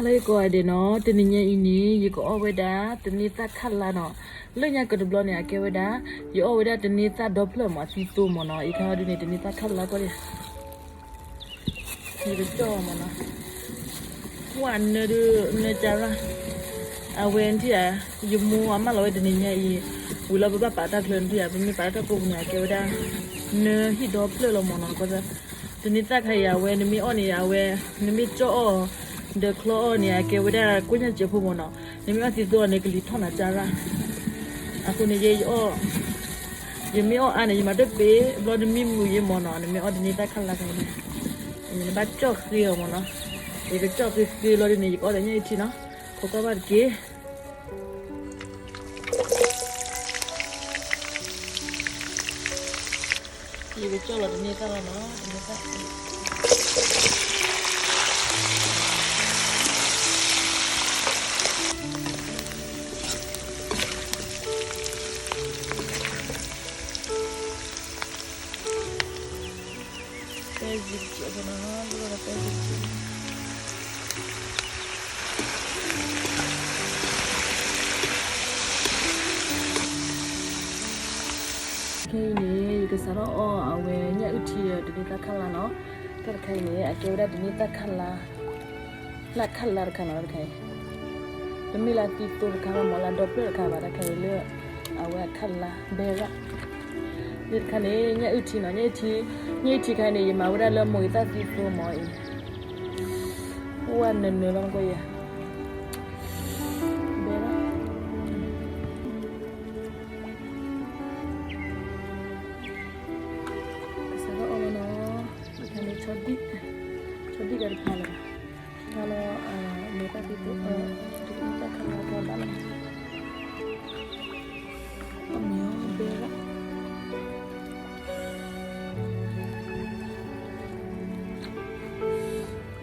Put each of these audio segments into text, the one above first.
လၢယကိးဂၤဒဲးနီၤ, တနံၤညါအံၤန့ၣ် ယကအီၣ်ဝဲဒၣ်တန့သၣ်ခလါနီၤ. လၢညါကတဘျီန့ၣ် အကဲဝဲဒၣ် ယအီၣ်ဝဲဒၣ်တန့သၣ်ဒီဖျၢၣ်မး အသံသိမးနီၤ. ယခါဒုန့ၣ် တန့သၣ်ခလါကီၢ်ဒဲး ယကကၠီၣ်မးနီၤ. ပှၢ်နၢဒုး နၢကၠါရၣ် အဝဲထံၣ်ဧါ, ယမိၢ်အမၢလီၤဝဲတနံၤညါအံၤ, ဝံၤလီၤပဘၣ်ပာ်တၢ်ချၢနထံၣ်ဧါ, ပမ့ၢ်ပာ်တၢ်တၢ်ကိးပူၤန့ၣ် အကဲဝဲဒၣ် နၢဟံၣ်ဒီဖျၢၣ်လီၤမးနီၤ. တန့သၣ်ခါအံၤ အဝဲနမ့ၢ်အီၣ်န့ၣ် အဝဲ နမ့ၢ်ကၠီၣ်အီၣ် ဒီးချီအီၣ်န့ၣ် အကဲဝဲဒၣ်ကိၣ်ညၣ်စဲးဖိမးနီၤ. နမ့ၢ်အီၣ်သံသိန့ၣ် ကလံၤထီၣ်နၤကၠါရၣ်. အဃိန့ၣ် ယ ယမ့ၢ်အီၣ်အါန့ၣ် ယမၤတပ့ၤ ဘျီနမံမုာ်ယဲမးနီၤ, နမ့ၢ်အီၣ်တန့သၣ်ခလါခါအံၤန့ၣ် နဘၣ်ကၠီၣ်ဃ့အီၤမးနီၤ. ယကကၠီၣ်ဃ့ဃ့လီၤဒုန့ၣ် ယကအီၣ်ဒီးညၣ်အုၣ်ထံနီၤ, ခိးကွၢ်ဘၣ်တက့ၢ်. ယကကၠီၣ်လီၤတန့သၣ်လီၤနီၤ, တန့သၣ် ပဲယံၤတစဲးဖိနီၤ, ဒ်သိးဒီးပဲယံၤတစဲး ခဲအံၤန့ၣ် ယကစးထီၣ်အီၣ်အဝဲညၣ်အုၣ်ထံဒီးတန့သၣ်ခလါနီၤ. တၢ်တခါအံၤန့ၣ် အကဲဝဲဒၣ်တန့သၣ်ခလါ, လၢခလါတခါနီၤ, တၢ်တခါအံၤ တမ့ၢ်လၢသံသိတခါဘၣ်မး, လၢဒီဖျၢၣ်တခါဘၣ်, တၢ်တခါအံၤလၢ အဝဲခလါဘဲရၣ်. တၢ်တခါန့ၣ် ညၣ်အုၣ်ထံနီၤ, ညၣ်အုၣ်ထံ, ညၣ်အုၣ်ထံခါအံၤန့ၣ် ယမၤဝဲဒၣ်လၢမိၢ်ဂ့ၤသၣ်သံသိမးအံၤ, ပှၢ်နၢနၢလီၤမးကီၢ်ယၤ, ဘဲရၣ် ကစးထီၣ်အီၣ်လီၤနီၤ, တခါန့ၣ် ဆီဒံၣ်, ဆီဒံၣ်ဒီးတခါလီၤ, တခါလီၤ, မ့ၢ်တၢ်သံသိ, တၢ်ခါလီၤကီဘၣ်လီၤ, အီၣ်မ့ၤအီၣ်ဘဲလီၤ.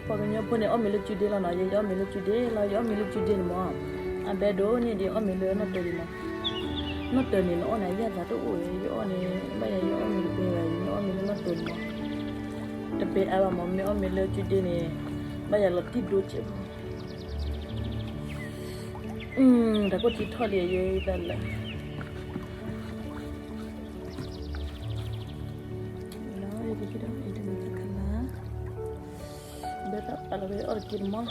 ပှၤကညီဖိန့ၣ် အီၣ်မ့ၤလၢကုဒ့လီၤနီၤ, ယ ယအီၣ်မ့ၤလၢကုဒ့လီၤ, ယအီၣ်မ့ၤလၢကုဒ့န့ၣ်မး, အဘဲဒိၣ်န့ၣ်ဒီး အီၣ်မ့ၤလၢနီၣ်တၢၤဒံးမး, နီၣ်တၢၤန့ၣ် နအီၣ်န့ၣ် အယၣ်သးတအိၣ်, ယအီၣ်န့ၣ် ဘၣ်ယၤ ယအီၣ်မ့ၤတပဲဘၣ်, ယမ့ၢ်အီၣ်မ့ၤလၢနီၣ်တၢၤန့ၣ်မး, တပဲအါဘၣ်မး, မ့ၢ်အီၣ်မ့ၤလၢကုဒ့န့ၣ် ဘၣ်ယၤလီၤတံၢ်ဒိစဲးဖိ တၢ်ကိၢ်ထံထီၣ်လံ ယသးလၢ ယကဟ့ၣ်ဒီးအံၤတမ့ၢ်တၢ်ခါလၢ ဘဲတၢ်ပာ်လီၤဝဲအီၣ်တက့ၢ်မး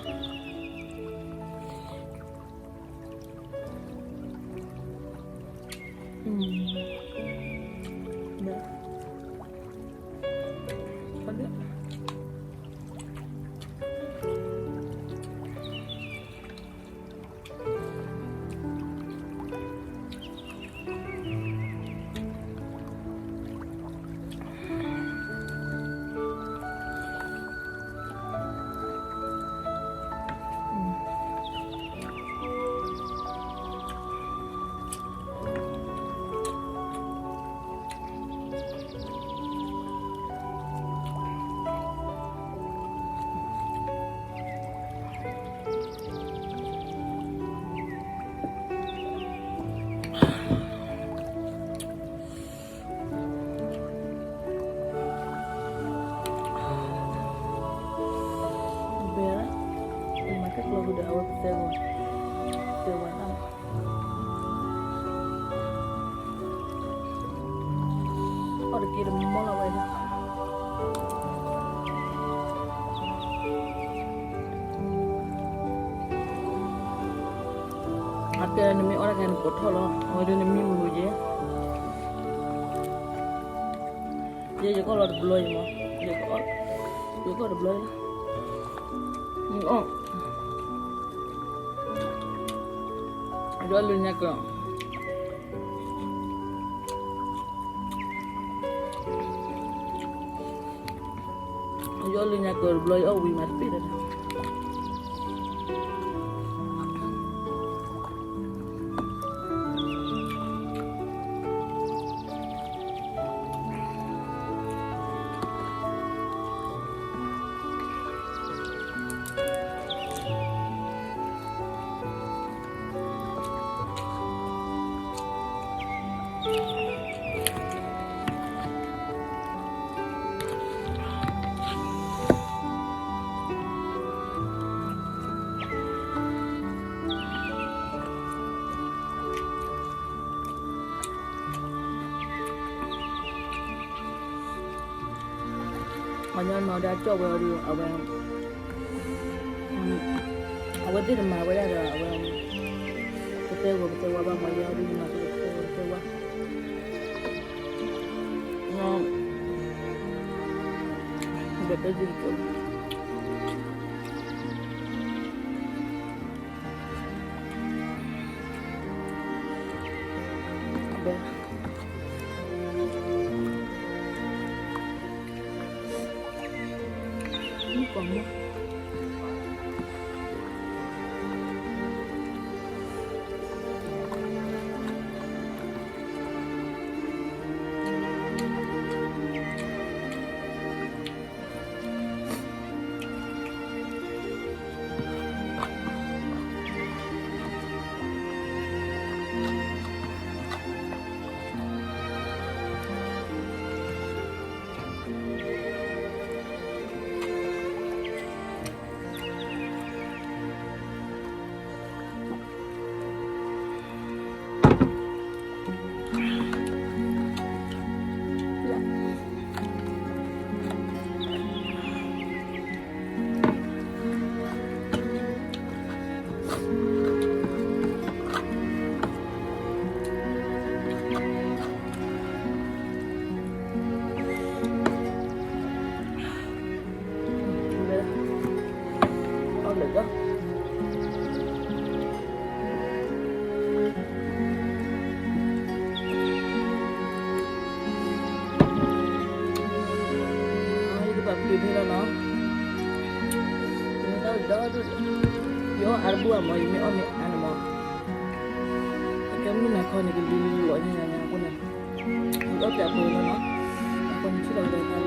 ဘဲ ဘဲလၢ ယမၤကဲကျိၤဃုာ်ဒီးအဝဲပသဲဂီၤ သဲဝဲလၢ အီၣ်တက့ၢ်တမီၢ်လီၤဝဲဒၣ် အကဲနမ့ၢ်အီၣ်တၢ်ခါနကိးထီၣ်လီၤ အဝဲဒၣ်နမံမုာ်ယဲ ယဲယကအီၣ်လီၤတဘျီအံၤမး ယကအီၣ် ယကအီၣ်တဘျီအံၤ ယအီၣ် ယအီၣ်လၢညါကၢၤ ယအီၣ်လၢညါကၢၤတဘျီ ယအီၣ်ဝံၤမးတပ့ၢ်ဒီး ညီနီၤဒီးအကၠီၣ်ဝဲအီၤဒီး အဝဲ အဝဲသ့ၣ်တမၤဝဲဒၣ်ဒီး အဝဲ ပသဲဂီၤပသဲဝါဘၣ်မး ယဲအီၤဒ်ယမၤသ့ၣ်တသဲဂီၤသဲဝါ ဒီးပသ့ၣ်ကၠီၣ် ယကဘၣ်ပျံၤဖဲလီၤနီၤ, ဒီး ယအီၣ်အါတဘူၣ်အမး ယမ့ၢ်အီၣ်မ့ၢ်အါန့ၣ်မး, အကဲမုၢ်နၤခီန့ၣ် ကလံၤလီၤညါညါညါအဃိန့ၣ်, ယအီၣ်ပျးပှဲၤလီၤနီၤ, အဃိန့ၣ်ထံၣ်လီၤကဒီး